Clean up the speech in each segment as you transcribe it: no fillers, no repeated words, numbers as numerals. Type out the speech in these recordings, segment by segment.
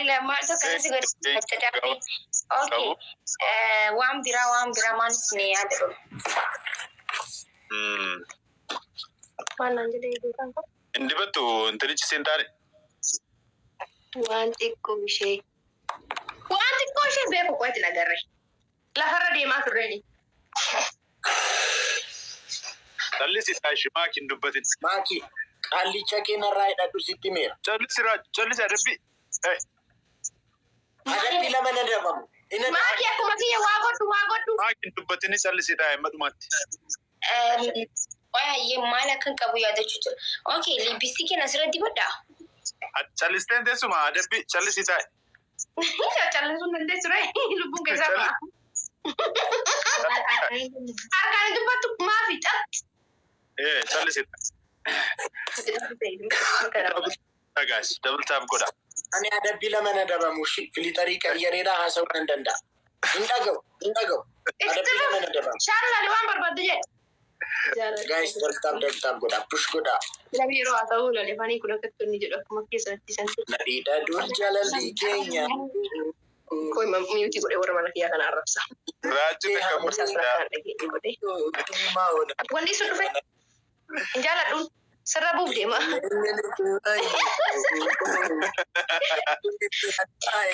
Maaltu akkana si godhe faccacaate? Okay. Waan biraa maal isin yaada dhume? Waan naan jedhee beekan kun. Hin dibattu intalichi siin taane. Waan xiqqoo ishee. Waan xiqqoo ishee beeku qo'atti nagarre. Lafarra deemaa turreeni. Callisi taashi, maaki hin dubbatin. Maaki, qaallicha kee narraa hidhadhu, sitti meera. Callisi raaju, callisi adabbii. Adabbii lama na dabamu. Inni Maaki, akkuma kiyya waa godhu, waa godhu. Maaki hin dubbatini, callisi taa'e madhumaatti. Hayyee, maal akkan qabu yaadachuu jira. Okay, lipstick asirratti dibadhaa. Callisteen teessuma adabbii, callisi taa'e. Callisuun dandeessu ree, lubbuun keessaa ba'a. Harkaan dubbattu maafi cat. Callisi taa'e. Guys, double tap godha. Ani adabbii lama na dabamu, filter qayyareedhaa haasa'uu nan danda'a. Hin dhaga'u, hin dhaga'u. Adabbii lama na dabamu. Shaarlaali waan barbaadde jedhe. Guys, double tap, double tap godha. Push godha. Namni yeroo haa ta'u lalefanii kun akkatti inni jedhu akkuma keessatti san. Nadhiidha dur jaalalli keenya. Koi mute godhe, warra mana kiyyaa kana arrabsa. Raajii takka Isaas murteessaa. rakkaan dhageenye godhe. Wanni sun dhufe hin jaaladhuun sirra buuf deema.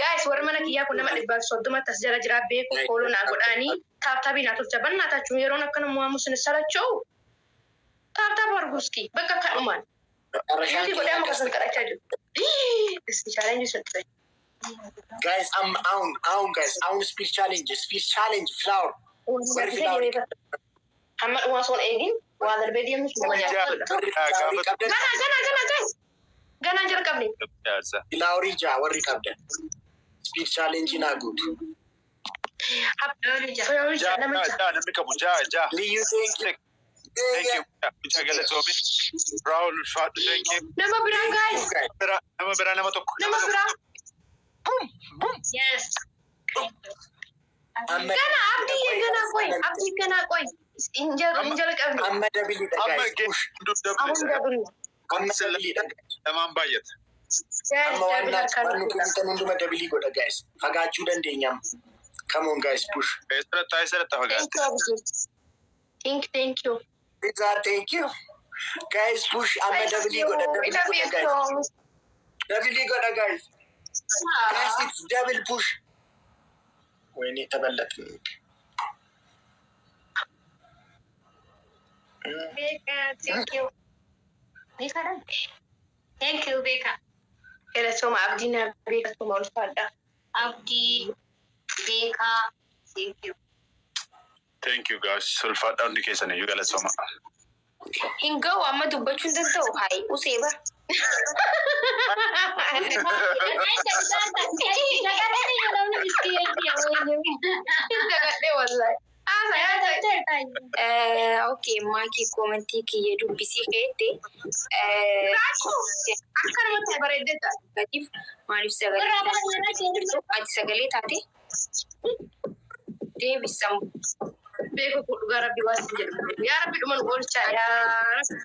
Guys, warri mana kiyyaa kun nama 130tti as jala jira, beeku follow naa godhaanii tap tap naa tolcha bannaa taachuun yeroon akkana mo'amu sin salachoo tap tap arguuski bakka kadhumaan. Mute godhee amma kasan kadhachaa jiru. Isti challenge sun dhufe. Guys, amma አሁን አሁን guys, አሁን speed challenge, speed challenge, flower. Warri flower Hamma dhumaa osoo hin eegin waa darbee deemus nama nyaatudha. Warri flower qabdan. Gana gana gana, guys. Ganaan jalqabne. Flower ja'a warri qabdan. Speed challenge naa guutu. Ja'a, ja'a namni qabu, ja'a, ja'a. Liyu, thank you. Thank you. Mucaa galatoomi. Raawul, ulfaadhu, thank you. Nama biraa, guys. Nama biraa, nama tokko. Nama biraa. Yes. Amma Gana abdii, gana qoy, abdii gana qoy. Hin jalqabne. Amma double dha, Amma guys. Amma double. Amma double dha. Lamaan baay'ata. Guys, Amma waan double harkaan waan nu kennitan hunduma double godha, guys. Fagaachuu dandeenya amma. Come on, guys, push. Eessatti eessatti Thank fagaatte? you, Abdii. Thank thank you. Iza, thank you. Guys, push, amma double godha, double godha, guys. Double godha, guys. Guys, it's double push. ወይኔ ተበለጥን። Beeka, thank you. Beeka dha. Thank you, Beeka. Galatooma Abdii, na beeka tuma ulfaadha. Abdii, Beeka, thank you. Thank you, guys. Ulfaadhaa, hundi keessan iyyuu galatooma. Hin ga'u, amma dubbachuu hin danda'u. Hayi, usee bara. Dagadhee wallahi. Haasa yaada. Okay, maakii comment kiyya dubbisii keette. Akka namatti bareeddee ta'a. Maaliif sagalee ati sagalee taate deebisamu? Beeku kun dhugaa rabbi waan sin jedhu. Yaa rabbi, dhuma nu oolchaa, yaa rabbi.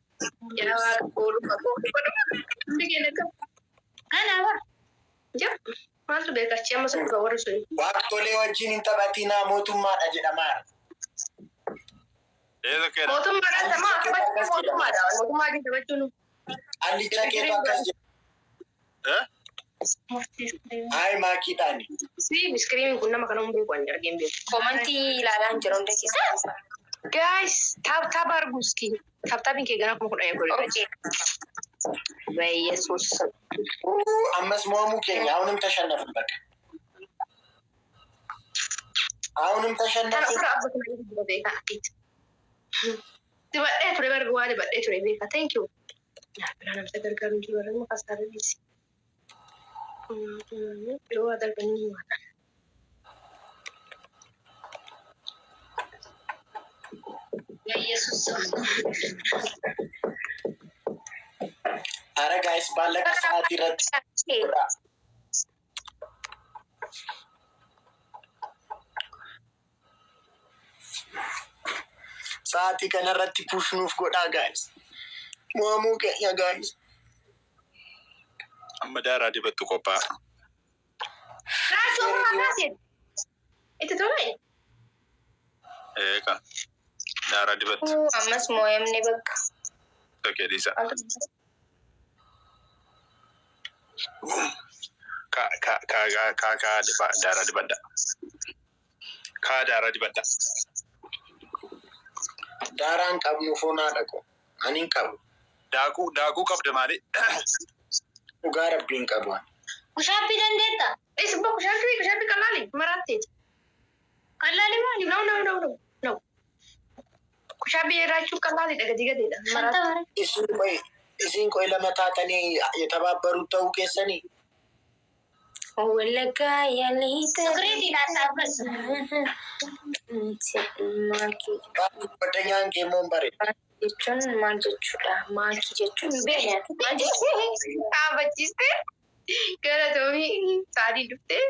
Yaa waaqa ooluu qabu. Hundi keenya akka. Kana bara. Jira. Maaltu beeka achi amma sun dhuga warri sun. Waaqtolee wajjin hin taphatinaa, mootummaadha jedhamaara. Eessa keedha? Mootummaadhaan tamaa taphachuun mootummaadha. Mootummaa wajjin taphachuun. Allicha keetu akkas jedha. Eh? Hayi, maakiidhaani. Si iskiriiniin kun nama kana hin beeku, ani argee hin beeku. Comment ilaalaa hin jiru hunda keessa. Guys, tap tap arguuski. Tap tapiin kee ganaa 10,000 godhe. Okay. በኢየሱስ Ammas mo'amuu keenya, አሁንም ተሸነፍን። በቃ አሁንም Kana ተሸነፍን። ofirraa abbatu nama jira beekaa atiiti. Dibadhee ture barbi, waa dibadhee ture beekaa. Thank you. Naa biraa namta gargaaru hin jiru, warra immoo kasaara dhiisi. Yeroo waa darbanii ni maata. በኢየሱስ አረ guys, ባለቀ ሰዓት irratti godhaa. Sa'aatii kanarratti push nuuf godhaa, guys. Mo'amuu keenya, guys. Amma daaraa dibattu qophaa'a. Raachuu ofirraa kaasee. Itti tole. Eeka. Daaraa dibattu. Ammas moo'amne bakka. Tokkee dhiisa. Ka ka ka ka ka ka diba daaraa dibadha. Ka daaraa dibadha. Daaraan qabnu foonaa dhaqu. Ani hin qabu. Daakuu daakuu qabda maali? Dhugaa rabbiin qabu. Kushaappi dandeetta? Is bakka kushaappi kushaappi qalaali maraatteeti. Qallaali maali? No, no, no, no, no. Kushaappi raachuu qalaaliidha gadi gadeedha. Shanta bara. Isin qoy isin qoy lama taatanii የተባበሩት ta'uu keessanii. Wallaggaa yaalii Sukriitiidhaan dhaabbas. Maakii ጓደኛን kee immoo hin bareedu. Jechuun maal jechuudha? Maakii jechuun beekna. Maal jechuudha? Dhaabachiiste galatoomii sa'aatii dhuftee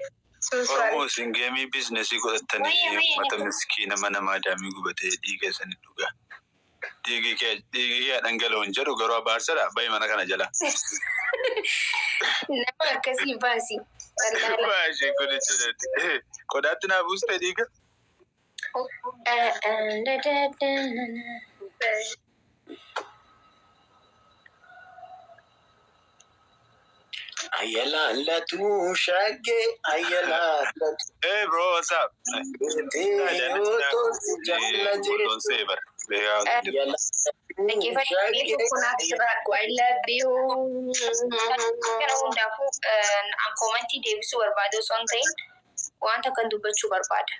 Oromoo isin geemii biizinesii godhattanii Wayya, wayya. uummata miskiina mana maadaamii gubatee dhiiga isanii dhugaa. Dhiigi kee dhangala'u hin jedhu garuu abaarsadha. Bahi mana kana jala. Nama akkasii baasi. Baay'ee kun jechuudha. Qodaatti naa buuste dhiiga. Ayyalaan shaggee ayyalaan Hey bro, what's up? Jaallatee Saver. I love you. Kana hundaafuu an koomantii deebisuu barbaade osoo hin ta'in wanta kan dubbachuu barbaada.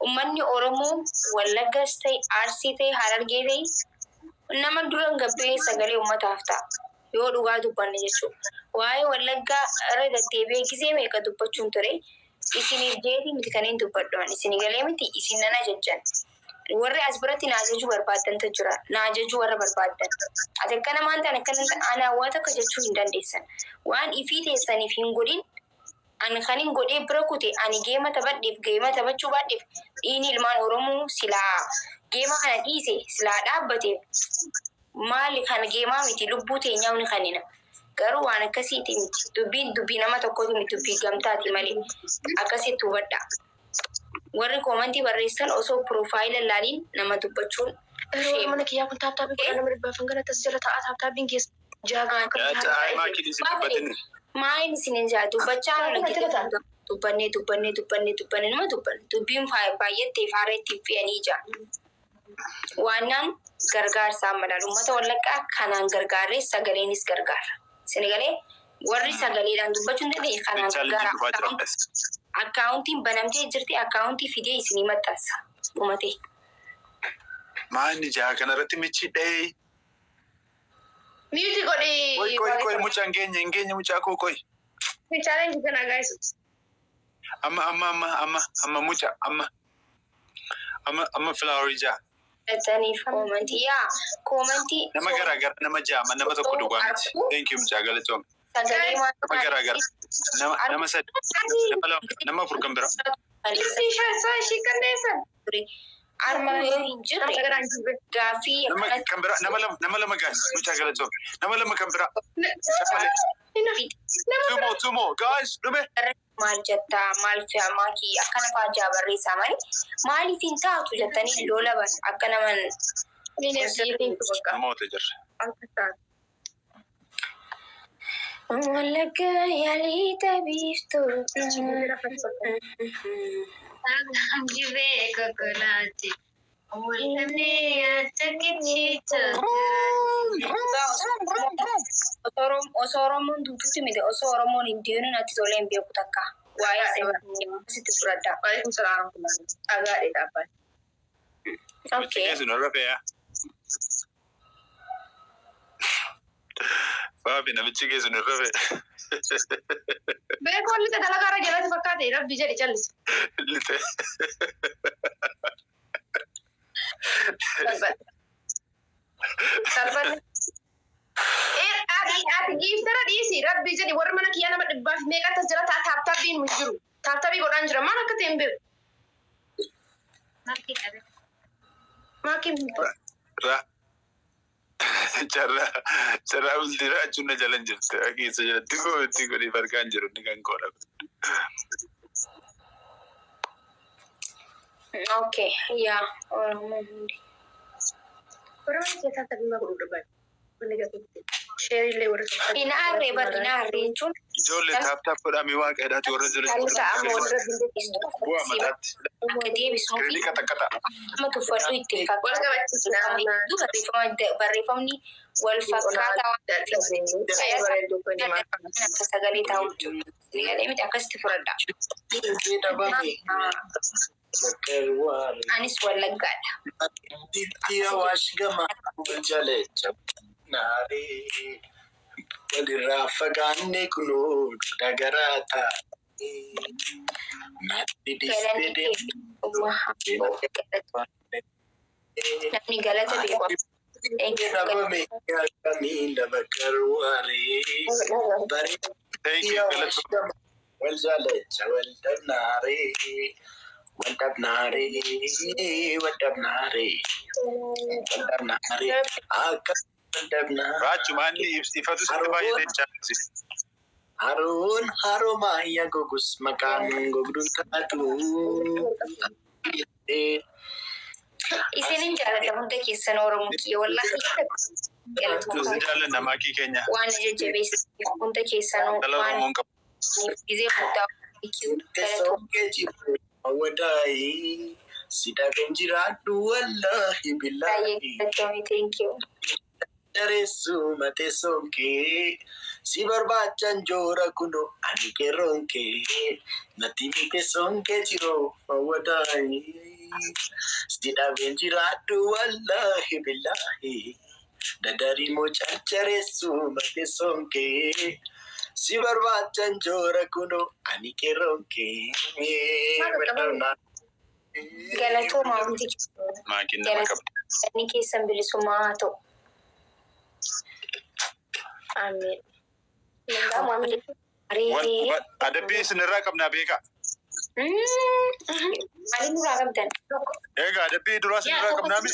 Uummanni Oromoo Wallaggas ta'e, Arsii ta'e, Harargee ta'e nama dura gabbee sagalee uummataaf ta'a. Yoo dhugaa dubbanne jechuudha. Waa'ee Wallaggaa irra deddeebi'ee gisee meeqa dubbachuun ture. Isiniif jeetii miti kan hin dubbadhu. Isin galee miti isin nan ajajjan. Warri as biratti na ajajuu barbaaddantu jira. Na ajajuu warra barbaaddan. Ati akkana maan ta'an akkana ana waan takka jechuu hin dandeessan. Waan ifii teessaniif hin godhin ani kan hin godhee bira kute ani geema taphadheef geema taphachuu baadheef dhiini ilmaan Oromoo silaa geema kana dhiise silaa dhaabbate maali kan geemaa miti lubbuu teenyaa ni kanina. Garuu waan akkasiiti miti. Dubbiin dubbii nama tokkooti miti, dubbii gamtaati malee akkasitti hubadhaa. Warri koomantii barreessan osoo piroofaayila laaliin nama dubbachuun Yeroo mana kiyyaa kun tap tapii godha nama dhibbaaf hangana tas jala ta'a tap tapiin keessa jaagaa. Maakiin isin dubbatin. Maaliin isin hin jaa dubbachaa nu dubbannee dubbannee dubbannee dubbannee nama dubbanne dubbiin baay'attee faara ittiin fe'anii jaa. Waannaan gargaarsaa madaalu uummata Wallaggaa kanaan gargaarree sagaleenis gargaara. Sinigalee warri sagaleedhaan dubbachuu hin dandeenye kanaan Challenge dhufaa gargaara. jira. Akkaawuntiin banamtee jirti, akkaawuntii fidee isinii maxxansa. Dhumatee. Maanni jaha kanarratti michi dhahee. Mute godhi. Qoy qoy qoy, mucaa hin geenye, hin geenye, mucaa koo qoy. Challenge kana guys. Amma amma amma amma amma mucaa amma amma amma flowerii jaha. Jettaniif koomantii yaa koomantii. Nama garaa gara nama jaha, nama tokko duwwaa miti. Thank you mucaa, galatoom. Sagalee Nama garaa gara nama nama sadi, nama lama, nama afur kan biraa. Ishii qanneessan. Arguu yoo hin Nama jirre sagadaan jirre. gaaffii Nama akkanatti kan biraa nama lama, nama lama guys, mucaa galatoom. Nama lama kan biraa. Nama Two more, two more guys, dhume. Maal jettaa, maal fe'a maakii akkana fa'aa jaa barreessaa malee maaliif hin taatu jettanii lola bas akka naman Namoota jirra. Wallaggaa yaalii biiftuu. Jibee kokkolaati. Wallamee tokkichiito. Osoo Oromoon duutuuti miti, osoo Oromoon hin deemnu natti tolee hin beeku takka. Waa'ee sitti fudhadha. Waalaikum salaam. Dhagaadhe dhaabbata. Namichi keessu nurra fe'aa. Faafi namichi keessu nurra fe'e. Beekoon lixa dalagaa irra jalatti fakkaate rabbi jedhi callisi. Lixe. Salphanne. Ati giiftara dhiisi rabbi jedhi, warri mana kiyyaa nama dhibbaaf meeqa tas jala ta'a tap tapiin hin jiru. Tap tapii godhaan jira, maal akka ta'e hin beeku. Maakii qabe. Maakiin Ra. Carraa bultii raachuun na jalan jirti. Keessa jalatti gootti godhee farkaan jiru inni kan koodha. Okay, yaa Oromoo hundi. Oromoon keessaa sabima godhuu dhaban. Wanni gaafatti. Sheerillee warra Hin aarree bar hin aarree jechuun Ijoollee tap tap godhamee waaqa hidhaati warra jiru. Kalisa amma warra Bu'aa mataatti. akka deebisuu fi Kirilii qaxaqaxa. amma tuffadhu itti Wal qabachiisna. fakkaatu. Barreeffamni wal fakkaataa waan ta'eef akka sagalee taa'u jechuudha. Sagalee miti akkasitti fudhadha. Dhabame. Bakka Anis Wallaggaadha. Itti Awaash gama jalecha naaree walirraa fagaanne kunoo dagaraa taa'ee natti Galanni dhistee kee namni galata beeku. Thank you. dhabame miila bakka waaree bareedaa Thank you. Awaash gama wal jalecha wal dhabnaaree wal dhabnaaree wal dhabnaaree wal dhabnaaree akka wal dhabnaaree. Raachu maalli ifatu sitti baay'atee jaalladhi. Haroon haroomaa gogus maqaan gogduun taatu. Isinin jaalladha hunda keessan Oromoo kiyya wallaahi. Tuusi jaallanna maakii keenya. Waan jajjabeessaniif hunda keessanuu Dhala waan Oromoon qabu. gizee hundaa Teessoon kee jiru hawwataayii si dhabeen jiraadhu wallaahi baay'ee billaahi. galatoomii thank you. Dareessuma teessoon kee si barbaachan joora kuno ani qeerroon kee natti teessoon kee jiru hawwataayii si dhabeen jiraadhu wallaahi billaahi. Dadarimoo carcareessuma teessoon kee si barbaachan joora kuno ani qeerroon kee. Galatooma hundi Maakiin nama qabdi. keessan keessan bilisummaa haa ta'u. Ameen. Aree. Adabbii isinirraa qabnaa beekaa. Maaliin nurraa qabdan? Egaa adabbii duraa isinirraa qabnaa mi?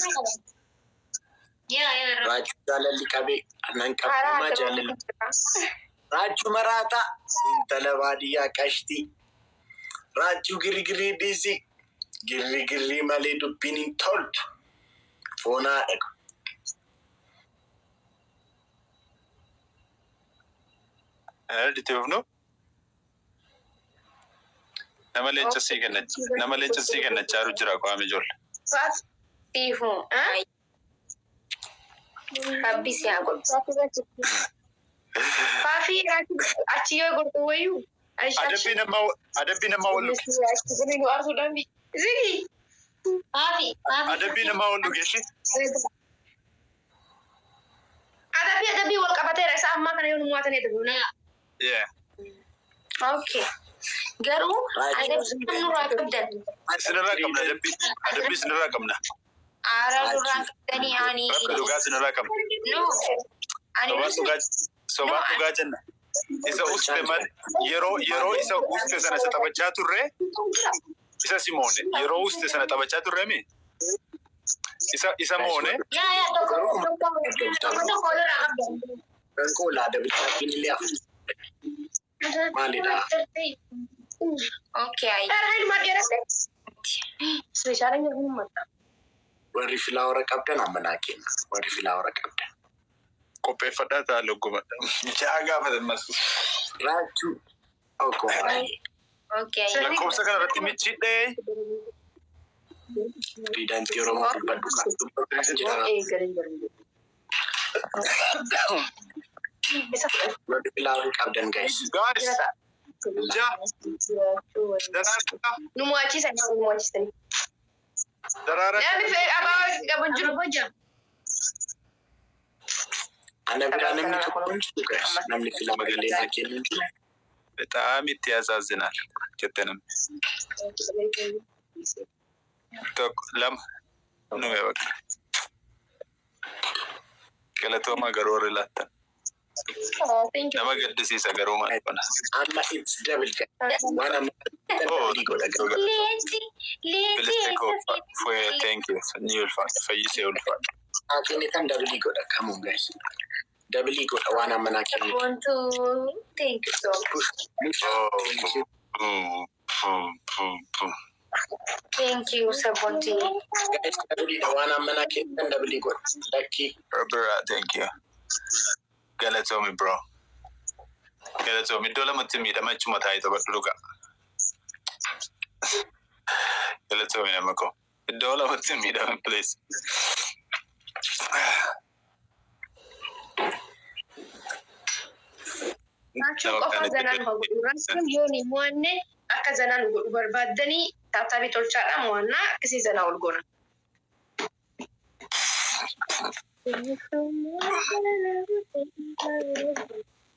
Yaa yaa rabbi. Raachuu jaalalli qabee nan Karaa qabdumaa jaalalli. Raachuu maraataa intala baadiyyaa qashtii. Raachuu girgirii dhiisii. Girgirrii malee dubbiin hin toltu. Foon haadha. Itti fufnu. Nama leenca sii kennacha. Nama leenca sii kennachaaru jira qaama ijoollee. Siifu. Rabbi si haa godhu. Faafii achi yoo gortu wayyuu. Adabbii nama wal dhuge. Zigi. Faafi faafi. Adabbii nama wal dhuge ishee. Adabbii wal qabateera isa ammaa kana yoo nu mo'atan adabu. Yeah. Okay. Garuu adabbii nurraa qabdan. Isinirraa qabna adabbii. Adabbii isinirraa qabna. Aaraa nurraa qabdanii ani. Rabbi dhugaa isinirraa qabna. No. Ani Sobaan dhugaa sobaan dhugaa jenna. Isa uste malee yeroo isa uste sana isa taphachaa turre isa si moone yeroo uste sana taphachaa turre mi isa moone Yaa yaa tokko tokko tokko tokko nurraa qabdan. Kan koolaa adabbii illee afur. Maalidha? Okay. Ayi. Dheeraa ilmaa dheeratte. Ispeeshaalaan jedhamu uummata. Warri filaawara qabdan amma naa kenna. Warri filaawara qabdan. Qopheeffadhaa ta'a loggomadha. Ja'a gaafatan mas. Raachuu okkoo baay'ee. Okay. Lakkoofsa kana irratti michidhee. Pirezidaantii Oromoo dubbadhu kan dubbatu jira. Isa fudhatu. Warri filaawara qabdan guys. Guys, ja'a daraaraa Nu mo'achiisan nu mo'achiisanii. daraaraa. Namni fedhe ababaa qabu hin jiru. Boja. Ana biraa namni tokko hin jiru guys. Namni filaawara galee naa kennu hin jiru. በጣም ያሳዝናል jette namni. Tokko lama nume bakka. Galatooma garuu warri laattan. Nama gaddisiisa garuu maal kana. Amma it's double guys. Waan amma double godha guys. Leenci. Leenci Biliste eessa koo seete? thank you. Ni ulfaadha. Fayyisee ulfaadha. naa kennitan double godha. Come on, guys. Double godha waan amma naa kennitan. Sabboontu, thank you so much. Push. Thank you. Thank you, Sabboontu. Guys, double dha waan amma naa kennitan double godha. Lakkii. Bira, thank you. Galatoomi, bro. Galatoomi, iddoo lamatti miidhama achuma taa'ee taphadhu dhugaa. Galatoomi, nama koo. Iddoo lamatti miidhama, please. Raachuu qofa zanaan godhu. Raachuun yoo ni mo'anne akka zanaan godhu barbaaddanii tap tapii tolchaadha mo'annaa akkasii zanaa ol goona.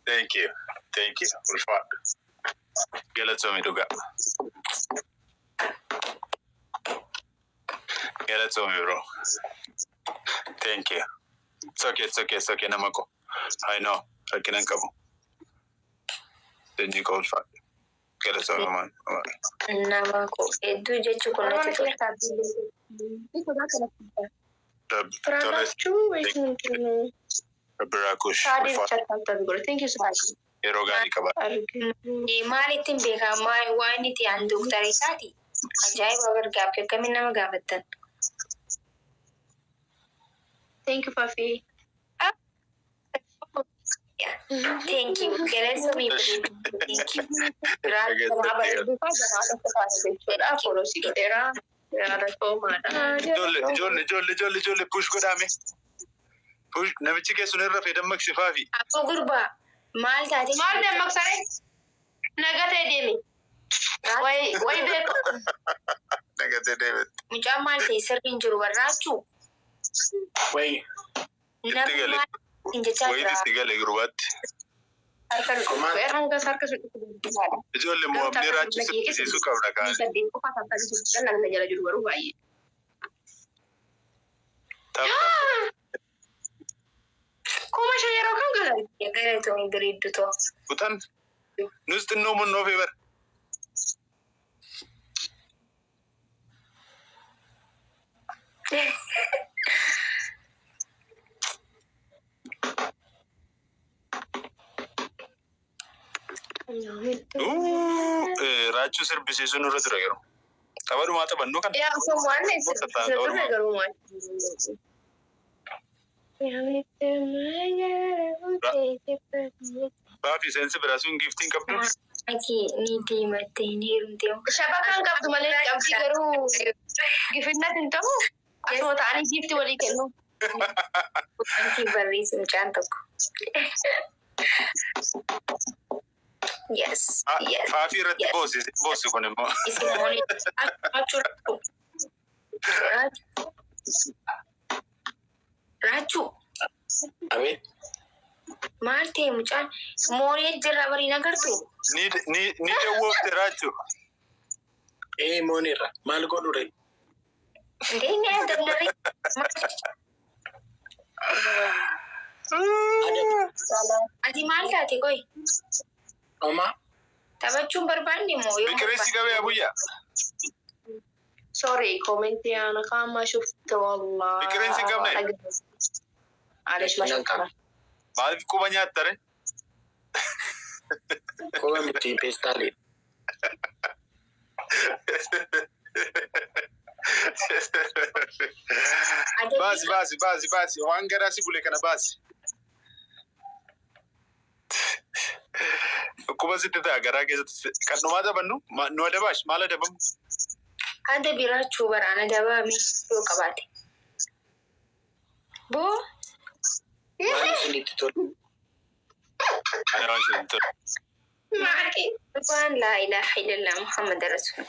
Thank you. Thank you. Ulfaadhu. Galatoomi dhugaa. Galatoomi, bro. Thank you. It's okay, it's okay, it's okay, nama koo. I know. Rakkina hin qabu. Sanyii koo, ulfaadhu. Galatoomi maal. Nama koo hedduu jechuu kun natti tola. Tole. Raachuu weesni Biraa kush. Saadii Ulfaadhu. bicha tap tapii godhe. Thank you so much. Yeroo gaarii qaba. Maalittiin beekaa waan inni ta'an doktara isaati. Ajaa'iba, gargaaffii akkamiin nama gaafattan. Thank you, Fafi. Thank you. Galatoomi. Thank you. Jechuudha. Follow si godheera. Yaada. Ijoollee, ijoollee, ijoollee, ijoollee, ijoollee, push godhaame. Push, namichi keessun irra fee dammaqsi faafi. Akkoo gurbaa, maal taate? Maal dammaqsare? Nagatee deemi. Wayi wayi beeku. Nagatee deebitti. Mucaan maal ta'e sirri hin jiru barraachuu? Wayi. Itti Namni gale. maal hin jechaa Wayiin jira. itti gale gurbaatti. Harka hanga harka sun Ijoollee, mo'amnee raachuu sibbisiisuu qabna kaane. Saddeet qofa kan taasisu namni jala jiru garuu baay'ee. Tapha. 5,000 yeroo kam galan? Galatoomi, bareeddu too. Kutan. Nus xinnoo munnoo fi bara. Raachuu sirbisiisuu nurra ture garuu. Tapha taphannu kana. Yaa, osoo mo'anne sirna ture garuu mo'anne. Baafi seensi biraa sun giftiin qabdu. Ati ni diimattee ni heerumtee. Shabakaan qabdu malee qabdii garuu gifinnat hin ta'u. Asuma ta'anii giifti walii kennu. Wanti barreessu mucaan tokko. Yes. Faafii irratti Yes. boossi boossi kun immoo. Isin mooni raachuu, raachuu, raachuu. Abeet. Maal ta'e mucaan moonee jirra barii nagartu. Ni dawwoofte, raachuu. Ee, moonirra. Maal godhu ree? Indee ni adamnaree. Ati maal taate koyi? Homaa. Taphachuun barbaanne moo yoo Biqilessi qabee abuyyaa. Sorry, comment أنا كمان ما شفت والله. Biqileensi hin qabne? معلش، ما شفت. Maaliif quba nyaattare? Quba miti, peestaalii. Baasi, baasi, baasi, baasi, waan garaa si bule kana baasi. Dhukkuba sitti ta'a garaa keessatti kan dhumaa taphannu nu adabaash maal adabamu? Adabi raachuu baraan adabame yoo qabaate. Boo. Waan isinitti tolu. Ani waan isinitti tolu. Maaki. Waan laa ilaaha illallah Muhammad rasul.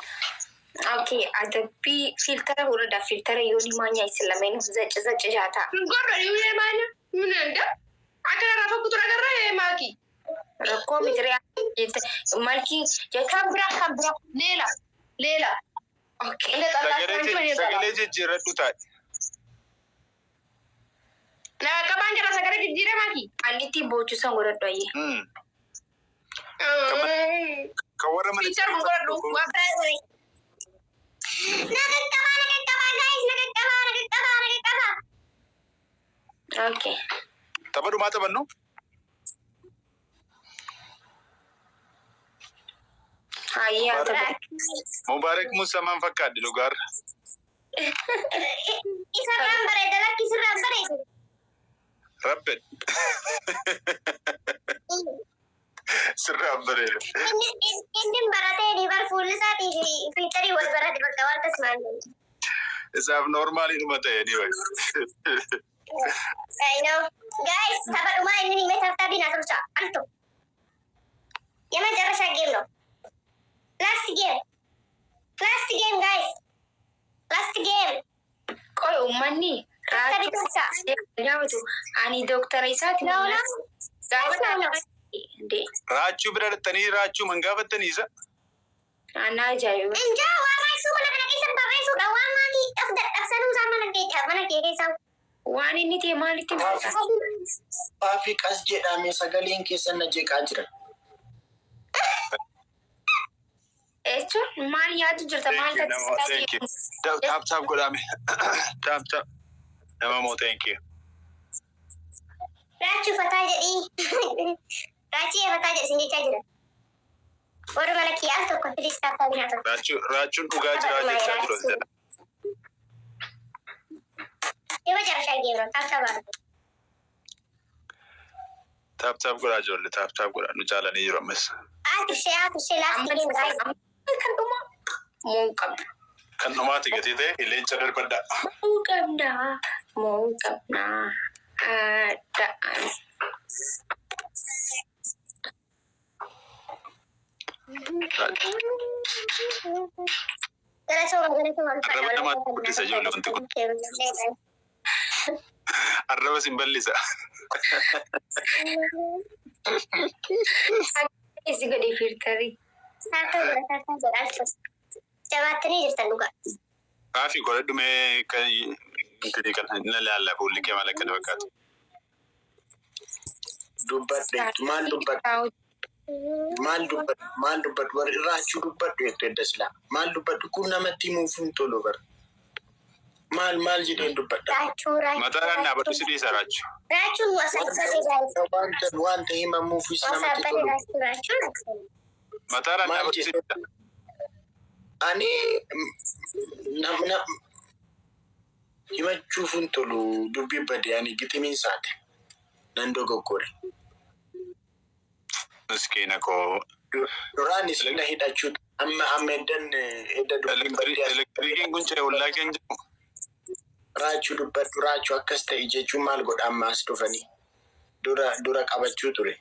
Okay, adabbii filter godhadha. Filter yoo ni maanya isin lameen zac zac jaataa. Gorra yuuyee maanya. Mun enda. Akka irraa fakkutu agarra maaki. Rakkoo mitiree malkii jechuun. Kan biraa, kan biraa. Leela. Leela. Okay. Inda xallaa Sagalee jijjiirradhu taa'e. Na qabaan jira sagalee jijjiiree maaki. Allitti boochusan godhadhu ayyee. Kan warra mana Filter kun godhadhu. Waan Na qaqqabaa, na qaqqabaa, guys, na qaqqabaa, na qaqqabaa, na qaqqabaa. Okay. Tapha dhumaa taphannu? Hayyee haa tapha. Mubaarak Musaa maan fakkaadde dhugaarra? Isarraan bareeda, lakki sirraan bareeda. Rabbe. Sirraan bareeda. Inni baratee ni bar fuulli isaatii fi fiiltarii wal barate bakka waan tasmaan. Isaaf normaalii dhuma ta'e ni wayi. I know. Guys, tapha dhumaa inni ni tap tap naa tolcha. Alto. የመጨረሻ game ነው። Last game. Last game, guys. Last game. Qoy, uummanni Taphii tolcha. gaafatu ani dooktara isaati. No, no. Gaafata. Raachuu bira dhattanii raachuu man gaafattanii isa? Ana ajaa'iba. እንጃ waa raachuu mana kana keessa barreessuudha. Waan maatii of dadhabsanuu isaa mana keessa mana kee keessa. Waan inni ta'e maalitti mul'ata? Faafi qas jedhame, sagaleen keessan na jeeqaa jira. Jechuun maal yaadu jirta, maal? Thank you. Tap tap godhame. Tap tap. Nama moo, thank you. Raachuu fataa jedhii. Raachii fataa jedhi sin jechaa jira. Warra mana kiyyaa al tokko please tap tap naa tolcha. Raachuu, raachuun dhugaa jira jechaa jiru. የመጨረሻ game ነው። Tap tap አድርጉ። Tap tap godhaa ijoollee, tap tap godhaa, nu caalanii jiru ammas. አትሼ አትሼ last game, guys. Kan dhumaa moo qabna. Kan dhumaati gatii ta'e leenca darbadhaa. Moo qabna. Moo qabna. Aadaan. Galatooma, galatooma. Arraba namaatti guddisa ijoollee wanti kun. Arraba sin bal'isa. Isi gadi filtarii. Tap tap godha, tap tap godha alto. Jabaattanii jirtan dhugaa. Kaafi godhadhu mee, kan intinii kana na ilaalla, fuulli kee maal akka inni fakkaatu. Dubbadhe, maal dubbadhu, maal dubbadhu, maal dubbadhu? Warri raachuu dubbadhu jettu edda silaa maal dubbadhu? Kun namatti himuuf hin tolu bara. Maal maal jedheen dubbadha? Raachuu, raachuu. Mataadhaan dhaabadhu, si dhiisa raachuu. Raachuun wasabbate, guys. Wanta himamuufis namatti Wasabbate tolu. Raachuu, raachuun. Mataadhaan Maal dhaabadhu, si jedhu? dhiisa. Ani himachuuf hin tolu, dubbii bade, ani gitimiin saate nan dogoggore. Miskiina koo. Duraan isin hidhachuu amma eddan edda dubbii badde as. Elektiriikiin kun ce'e ollaa keenya jiru. Raachuu dubbadhu, raachuu akkas ta'e jechuun maal godha amma as dhufanii? Dura qabachuu ture.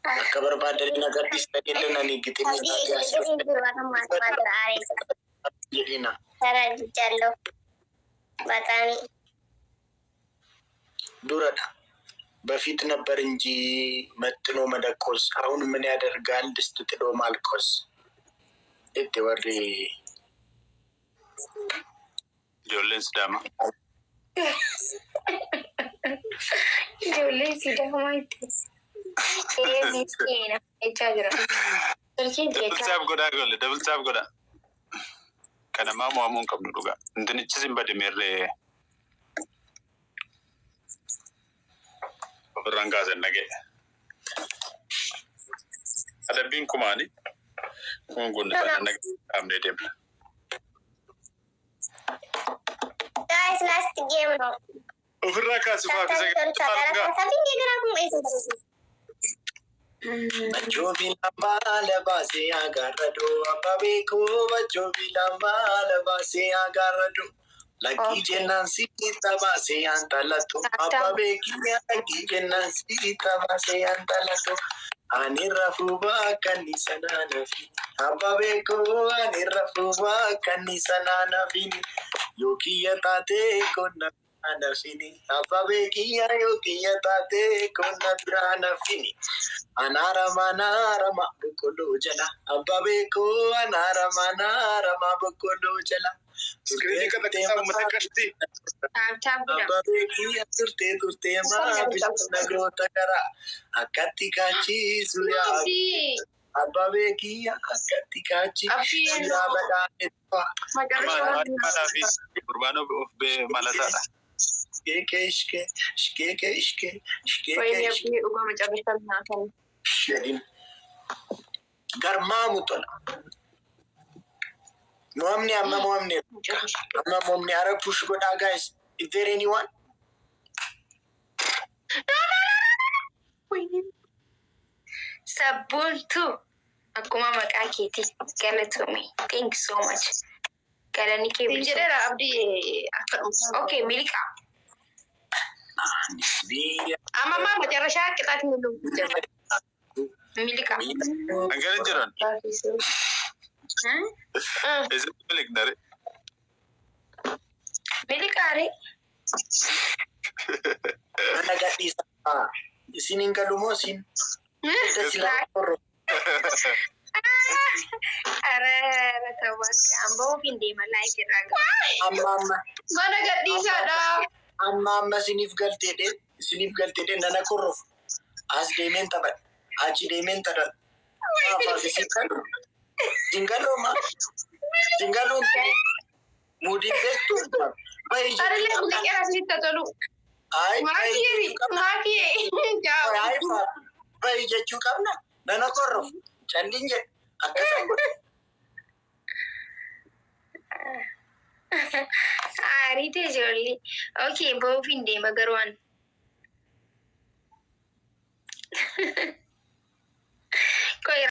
Akka barbaadanii na gadhiisanii eddan ani gitimii Abdii saate as eeggatee jiru akka maal jira aaree. jedhina. ተረድቻለሁ። በጣም Duradha. በፊት ነበር እንጂ መጥኖ መደቆስ፣ አሁን ምን ያደርጋል ድስት ጥዶ ማልቆስ itti warri Ijoolleen Sidaamaa. Ijoolleen Sidaamaa itti. Ee, miskiina jechaa jira. Silkiin Double jechaa. tap godhaa golle, double tap godhaa. Kanamaa mo'amuu hin qabnu dhugaa. Intinichis hin bade meerree. Ofirraan kaasan dhaga'e. Adabbiin kumaani. Kun kun kana dhaga'e dhaabnee deemna. Guys, last game ነው። Ofirraa kaasifaa fi sagalee. Bachoo lambaa labaasee agarradu abbaa beekoo, bachoo lambaa labaasee agarradu. Lakkii jennaan siita baasee antalatu abbaa beekii, lakkii jennaan siita baasee antalatu. Ani rafuu bakka sanaa nafi abbaa beekoo, ani rafuu bakka sanaa nafini, yookiyya taatee konna nafini abbaa beekiyya, yookiyya taatee konna biraa nafini. Anaarama, anaarama boqqolloo jala abbaa beekoo, anaarama, anaarama boqqolloo jala. Iskiriinii kana keessaa uummata qashtii. Tap tap godha. Abbaa beekiyya, turtee turtee maa bishaan nagoota karaa akkatti kaachisu yaa Abdii. abbaa beekiyya, akkatti kaachisu yaa badhaadhe. Malaa fi gurbaan of malataadha. Ishkee ishkee ishkee ishkee ishkee Wayini ishkee abdii dhugaa macarrashaa naa kan. jedhin. Garmaamu tola. Mo'amni amma mo'amne amma mo'amne ara push godhaa, guys. Is there anyone? Wayini. Sabboontuu akkuma maqaa keetii galatoomi. Thank you so much. Galanni kee Siin bilisa. jedheera abdii akka dhumaa. Okay, miliqaa. Anis biyya Amma ammaa macarrashaa qixaatiin hin dhufu jira. Miliqaa. Hangana jiran. Eessatti miliqnare? Miliqaare. Mana gadhiisaa. Isin hin galu moo isin? Sila Ara ta'uu amboo ofiin deema like irraa qaba. Amma amma Mana gadhiisaadha. Amma amma isiniif galteedhe nana korrofu. As deemeen taphadha. Achi deemeen taphadha. Maaf isin galu? Isin galuu ma? Isin galuun muudiin beektu? Bahi Arilee jechuu qabna. miliqeera sitti tolu. Ay, bahi Maakiyee jechuu qabna. maakiyee. Ay, bahi jechuu qabna. Nana korrofu. Calliin jedhe. Akkasaan godhe. Aarii ta'e ijoollee. Okay, ba'uuf hin deema garuu an. Qoy.